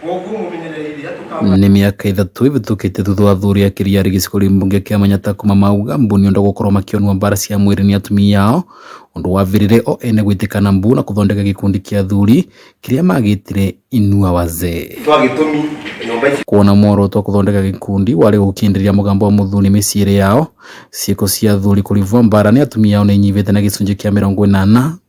Nĩ mĩaka 3 ĩvĩtũkĩte thutha wa athuri a Kĩriarĩ gĩcigo mbunge kĩa Manyatta kuma mauga mbu nĩ ũndũ wa gũkorwo makĩonwo mbara cia mwĩrĩ nĩ atumia ao, ũndũ wavirire o ene gwĩtĩkana mbu na kũthondeka gĩkundi kĩa athuri kĩrĩa magĩtire Inua Wazee. Kuona muoroto wa kũthondeka gĩkundi warĩ gũkindĩria mũgambo wa mũthuri mĩciĩ yao, ciĩko cia athuri kũrivwo mbara nĩ atumia ao nĩ inyivĩte na gĩcunjĩ kĩa 80%.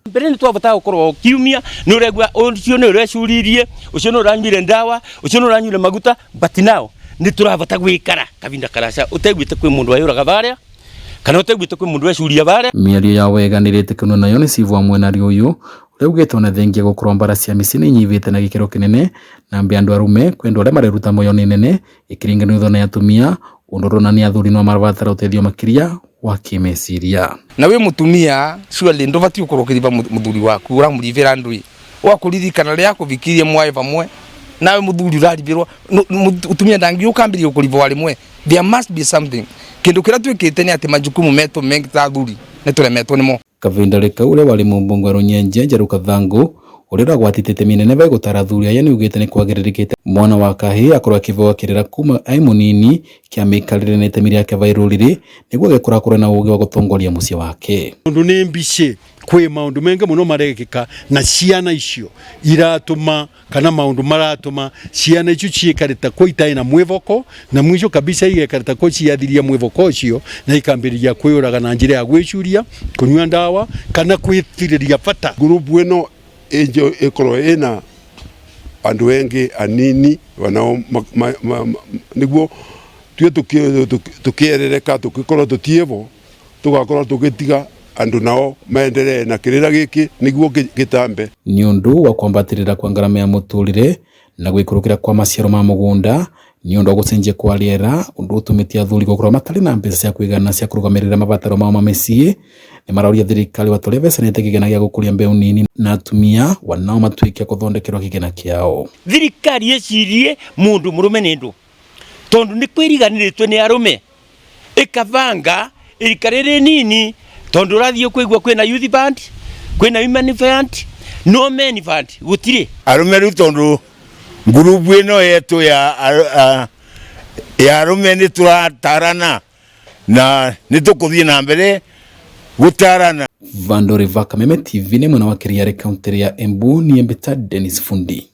Mbere nĩ twavotaga gũkorwo kiumia nĩ ũregua ũcio nĩ ũrecuririe, ũcio nĩ ũranyuire ndawa, ũcio nĩ ũranyuire maguta, but now nĩ tũravota gwĩkara kavinda karaca ũteguĩte kwĩ mũndũ wayũraga varia kana ũteguĩte kwĩ mũndũ wecuria varia. Mĩario ya wega nĩ ĩrĩtĩkanio nayo nĩ cibu wa mwena ũyũ ũrĩa ugĩte ona thengia gũkorwo mbara cia mĩciĩ nĩ inyivĩte na gĩkĩro kĩnene na mbĩa andũ arũme kwĩ andũ arĩa mareruta moyo nĩ nene ĩkĩringanithio na ya atumia, ũndũ ũronania athuri no marabatara ũteithio makĩria wa kĩmeciria. Na wĩ mũtumia surely ndũbatiĩ gũkorwo ũkĩriba mũthuri waku, ũramũribĩra ndũĩ ũgakũririkana rĩrĩa akũvikirie mwaĩ vamwe nawe mũthuri ũraribĩrwo mũtumia ndangĩũka ambĩrĩrie gũkũribwo rĩmwe. There must be something. Kĩndũ kĩrĩa twĩkĩte nĩ atĩ majukumu metũ mengi ta athuri nĩ tũremetwo nĩmo. Kavinda kau ũrĩa warĩ mũmbunge wa Runyenje Njerũ Kathangu ũrĩa ũragwatĩte itemi inene ve gũtara athuri aya nĩaugĩte nĩ kwagĩrĩrĩkĩte mwana wa kahĩĩ akorwo akĩbeo kĩrĩra kuma ai mũnini kĩa mĩikarĩre na itemi rĩake vai rũrĩrĩ nĩguo agĩkũra akorwo na ũgĩ wa gũtongoria mũciĩ wake. Undu nĩ mbici kwĩ maundu mengi muno marekĩka na ciana icio iratũma kana maundu maratũma ciana icio ciikare ta ko itarĩ na mwĩvoko na mwisho kabisa igekara ta ko ciathiria mwĩvoko ũcio na ikambĩrĩria kwĩyũraga na njĩra ya gwĩcuria, kũnyua ndawa kana kwĩtirĩria bata. Ngurubu ĩno ĩnjo ĩkorwo ĩna andũ engi anini wanao nĩguo tuĩ tukierereka tukikorwo tutievo tugakorwo tugitiga andu nao maendelee na kirira giki niguo gitambe. Nĩ ũndũ wa kwambatĩrĩra kwa ngarama ya mũtũrĩre na gwĩkũrũkĩra kwa maciaro ma mũgũnda nĩ ũndũ wa gũcenjia kwa rĩera, ũndũ ũtũmĩte athuri gũkorwo matarĩ na mbeca cia kũigana cia kũrũgamĩrĩra mabataro mao ma mĩciĩ. Nĩ maroria thirikari wa tũrĩa becanĩte kĩgĩna gĩa gũkũria mbeũ nini na atumia wanao matuĩke a kũthondekerwo kĩgĩna kĩao. Thirikari ĩcirie mũndũ mũrũme nĩ ndũ tondũ nĩ kwĩriganĩrĩtwo nĩ arũme, ĩkabanga ĩrika rĩrĩ nini tondũ ũrathiĩ kũigua kwĩna youth fund, kwĩna women fund, no men fund gũtirĩ. Arũme rĩu tondũ ngurubu ĩno yetu ya arũme nĩ tũratarana na nĩ tũkũthiĩ na mbere gũtarana. Vandori Kameme TV nĩ mwena wa Kiriari kaunti ya Embu, niĩ mbĩta Dennis Fundi.